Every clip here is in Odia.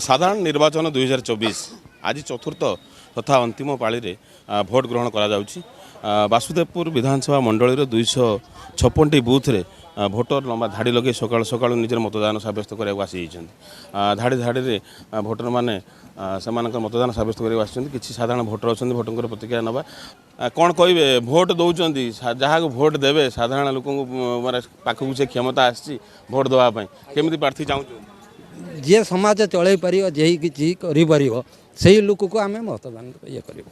ସାଧାରଣ ନିର୍ବାଚନ 2024 ଆଜି ଚତୁର୍ଥ ତଥା ଅନ୍ତିମ ପାଳିରେ ଭୋଟ ଗ୍ରହଣ କରାଯାଉଛି। ବାସୁଦେବପୁର ବିଧାନସଭା ମଣ୍ଡଳୀର 256ଟି ବୁଥରେ ଭୋଟର ଲମ୍ବା ଧାଡ଼ି ଲଗାଇ ସକାଳୁ ସକାଳୁ ନିଜର ମତଦାନ ସାବ୍ୟସ୍ତ କରିବାକୁ ଆସିଯାଇଛନ୍ତି। ଧାଡ଼ି ଧାଡ଼ିରେ ଭୋଟରମାନେ ସେମାନଙ୍କର ମତଦାନ ସାବ୍ୟସ୍ତ କରିବାକୁ ଆସିଛନ୍ତି। କିଛି ସାଧାରଣ ଭୋଟର ଅଛନ୍ତି, ଭୋଟରଙ୍କର ପ୍ରତିକ୍ରିୟା ନେବା। କ'ଣ କହିବେ? ଭୋଟ ଦେଉଛନ୍ତି, ଯାହାକୁ ଭୋଟ ଦେବେ ସାଧାରଣ ଲୋକଙ୍କୁ ମାନେ ପାଖକୁ ସେ କ୍ଷମତା ଆସିଛି ଭୋଟ ଦେବା ପାଇଁ, କେମିତି ପ୍ରାର୍ଥୀ ଚାହୁଁଛନ୍ତି? ଯିଏ ସମାଜ ଚଳେଇ ପାରିବ, ଯିଏ କିଛି କରିପାରିବ, ସେଇ ଲୋକକୁ ଆମେ ମତଦାନ ଇଏ କରିବୁ।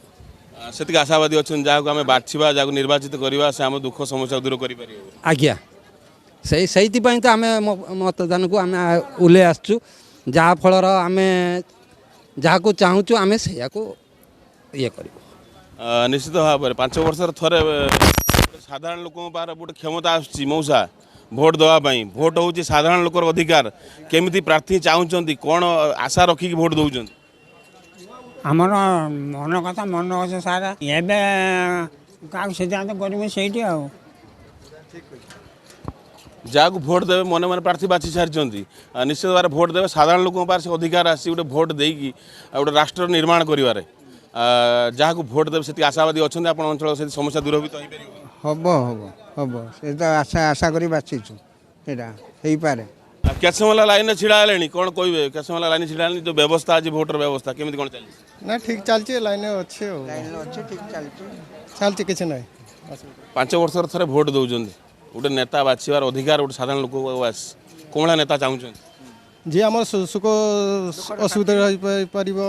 ସେତିକି ଆଶାବାଦୀ ଅଛନ୍ତି, ଯାହାକୁ ଆମେ ବାଛିବା, ଯାହାକୁ ନିର୍ବାଚିତ କରିବା, ସେ ଆମ ଦୁଃଖ ସମସ୍ୟା ଦୂର କରିପାରିବ? ଆଜ୍ଞା, ସେଇଥିପାଇଁ ତ ଆମେ ମତଦାନକୁ ଆମେ ଓହ୍ଲେଇ ଆସିଛୁ, ଯାହାଫଳରେ ଆମେ ଯାହାକୁ ଚାହୁଁଛୁ ଆମେ ସେଇଆକୁ ଇଏ କରିବୁ। ନିଶ୍ଚିତ ଭାବରେ 5 ବର୍ଷର ଥରେ ସାଧାରଣ ଲୋକଙ୍କ ପାଖରେ ଗୋଟେ କ୍ଷମତା ଆସୁଛି ମଉସା ଭୋଟ ଦେବା ପାଇଁ। ଭୋଟ ହେଉଛି ସାଧାରଣ ଲୋକର ଅଧିକାର। କେମିତି ପ୍ରାର୍ଥୀ ଚାହୁଁଛନ୍ତି, କ'ଣ ଆଶା ରଖିକି ଭୋଟ ଦେଉଛନ୍ତି? ଆମର ମନ କଥା ମନ ଅଛି ସାର୍, ଏବେ କାହାକୁ ସିଦ୍ଧାନ୍ତ କରିବୁ ସେଇଠି। ଆଉ ଯାହାକୁ ଭୋଟ ଦେବେ ମନେ ମନେ ପ୍ରାର୍ଥୀ ବାଛି ସାରିଛନ୍ତି, ନିଶ୍ଚିତ ଭାବରେ ଭୋଟ ଦେବେ। ସାଧାରଣ ଲୋକଙ୍କ ପାଖରେ ସେ ଅଧିକାର ଆସିଛି ଗୋଟେ ଭୋଟ ଦେଇକି ଗୋଟେ ରାଷ୍ଟ୍ର ନିର୍ମାଣ କରିବାରେ। ଯାହାକୁ ଭୋଟ ଦେବେ ସେତିକି ଆଶାବାଦୀ ଅଛନ୍ତି ଆପଣ ଅଞ୍ଚଳ ସେଠି ସମସ୍ୟା ଦୂର ବି ତ ହେଇପାରିବ? ହବ ହବ ହବ, ସେ ତ ଆଶା କରି ବାଛିଛୁ, ସେଇଟା ହେଇପାରେ। କେତେ ସମୟ ହେଲା ଲାଇନ୍ରେ ଛିଡ଼ା ହେଲେଣି, କ'ଣ କହିବେ? କେତେ ସମୟ ହେଲା ଲାଇନ୍ ଛିଡ଼ା ହେଲେଣି? ଯେଉଁ ବ୍ୟବସ୍ଥା ଆଜି ଭୋଟର ବ୍ୟବସ୍ଥା କେମିତି କ'ଣ ଚାଲିଛି? ନା, ଠିକ୍ ଚାଲିଛି, ଲାଇନ୍ରେ ଅଛି। ଆଉ ଲାଇନ୍ରେ ଅଛି, ଠିକ୍ ଚାଲିଛି। ଚାଲିଛି, କିଛି ନାହିଁ। 5 ବର୍ଷର ଥରେ ଭୋଟ ଦେଉଛନ୍ତି, ଗୋଟେ ନେତା ବାଛିବାର ଅଧିକାର ଗୋଟେ ସାଧାରଣ ଲୋକକୁ ଆସିଛି, କୋଉ ଭଳିଆ ନେତା ଚାହୁଁଛନ୍ତି? ଯିଏ ଆମର ସୁଖ ଅସୁବିଧା ହେଇପାରିବ,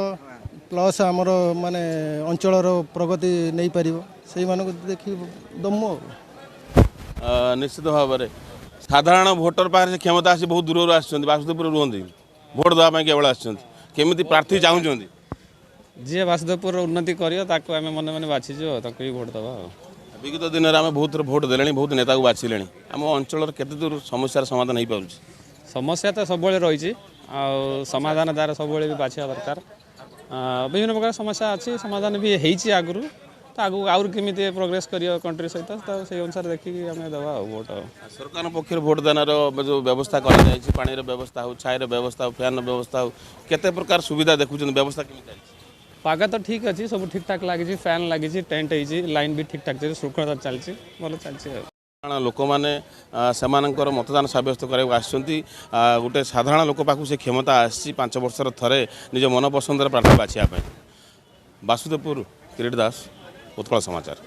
ପ୍ଲସ୍ ଆମର ମାନେ ଅଞ୍ଚଳର ପ୍ରଗତି ନେଇପାରିବ, ସେଇମାନଙ୍କୁ ଦେଖି ଦମୁ। ଆଉ ନିଶ୍ଚିତ ଭାବରେ ସାଧାରଣ ଭୋଟର ପାଖରେ ସେ କ୍ଷମତା ଆସି ବହୁତ ଦୂରରୁ ଆସିଛନ୍ତି, ବାସୁଦେବପୁର ରୁହନ୍ତି, ଭୋଟ ଦେବା ପାଇଁ କେବଳ ଆସିଛନ୍ତି। କେମିତି ପ୍ରାର୍ଥୀ ଚାହୁଁଛନ୍ତି? ଯିଏ ବାସୁଦେବପୁରର ଉନ୍ନତି କରିବ ତାକୁ ଆମେ ମନେ ମନେ ବାଛିଛୁ, ତାକୁ ହିଁ ଭୋଟ ଦେବା। ଆଉ ବିଗତ ଦିନରେ ଆମେ ବହୁତ ଥର ଭୋଟ ଦେଲେଣି, ବହୁତ ନେତାକୁ ବାଛିଲେଣି, ଆମ ଅଞ୍ଚଳର କେତେ ଦୂର ସମସ୍ୟାର ସମାଧାନ ହେଇପାରୁଛି? ସମସ୍ୟା ତ ସବୁବେଳେ ରହିଛି, ଆଉ ସମାଧାନ ତାର ସବୁବେଳେ ବି ବାଛିବା ଦରକାର। ବିଭିନ୍ନ ପ୍ରକାର ସମସ୍ୟା ଅଛି, ସମାଧାନ ବି ହେଇଛି ଆଗରୁ, ତ ଆଗକୁ ଆହୁରି କେମିତି ପ୍ରୋଗ୍ରେସ୍ କରିବ କଣ୍ଟ୍ରି ସହିତ, ତ ସେଇ ଅନୁସାରେ ଦେଖିକି ଆମେ ଦେବା ଆଉ ଭୋଟ। ଆଉ ସରକାରଙ୍କ ପକ୍ଷରୁ ଭୋଟ ଦାନର ଯେଉଁ ବ୍ୟବସ୍ଥା କରାଯାଇଛି, ପାଣିର ବ୍ୟବସ୍ଥା ହେଉ, ଛାଇର ବ୍ୟବସ୍ଥା ହେଉ, ଫ୍ୟାନ୍ର ବ୍ୟବସ୍ଥା ହେଉ, କେତେ ପ୍ରକାର ସୁବିଧା ଦେଖୁଛନ୍ତି, ବ୍ୟବସ୍ଥା କେମିତି ଚାଲିଛି? ପାଗ ତ ଠିକ୍ ଅଛି, ସବୁ ଠିକ୍ଠାକ୍ ଲାଗିଛି, ଫ୍ୟାନ୍ ଲାଗିଛି, ଟେଣ୍ଟ ହେଇଛି, ଲାଇନ୍ ବି ଠିକ୍ଠାକ୍ ଚାଲିଛି, ଶୃଙ୍ଖଳା ଚାଲିଛି, ଭଲ ଚାଲିଛି। ଆଉ ଲୋକମାନେ ସେମାନଙ୍କର ମତଦାନ ସାବ୍ୟସ୍ତ କରିବାକୁ ଆସିଛନ୍ତି। ଗୋଟେ ସାଧାରଣ ଲୋକ ପାଖକୁ ସେ କ୍ଷମତା ଆସିଛି 5 ବର୍ଷର ଥରେ ନିଜ ମନ ପସନ୍ଦର ପ୍ରାର୍ଥୀ ବାଛିବା ପାଇଁ। ବାସୁଦେବପୁର, କିରିଟ ଦାସ, ଉତ୍କଳ ସମାଚାର।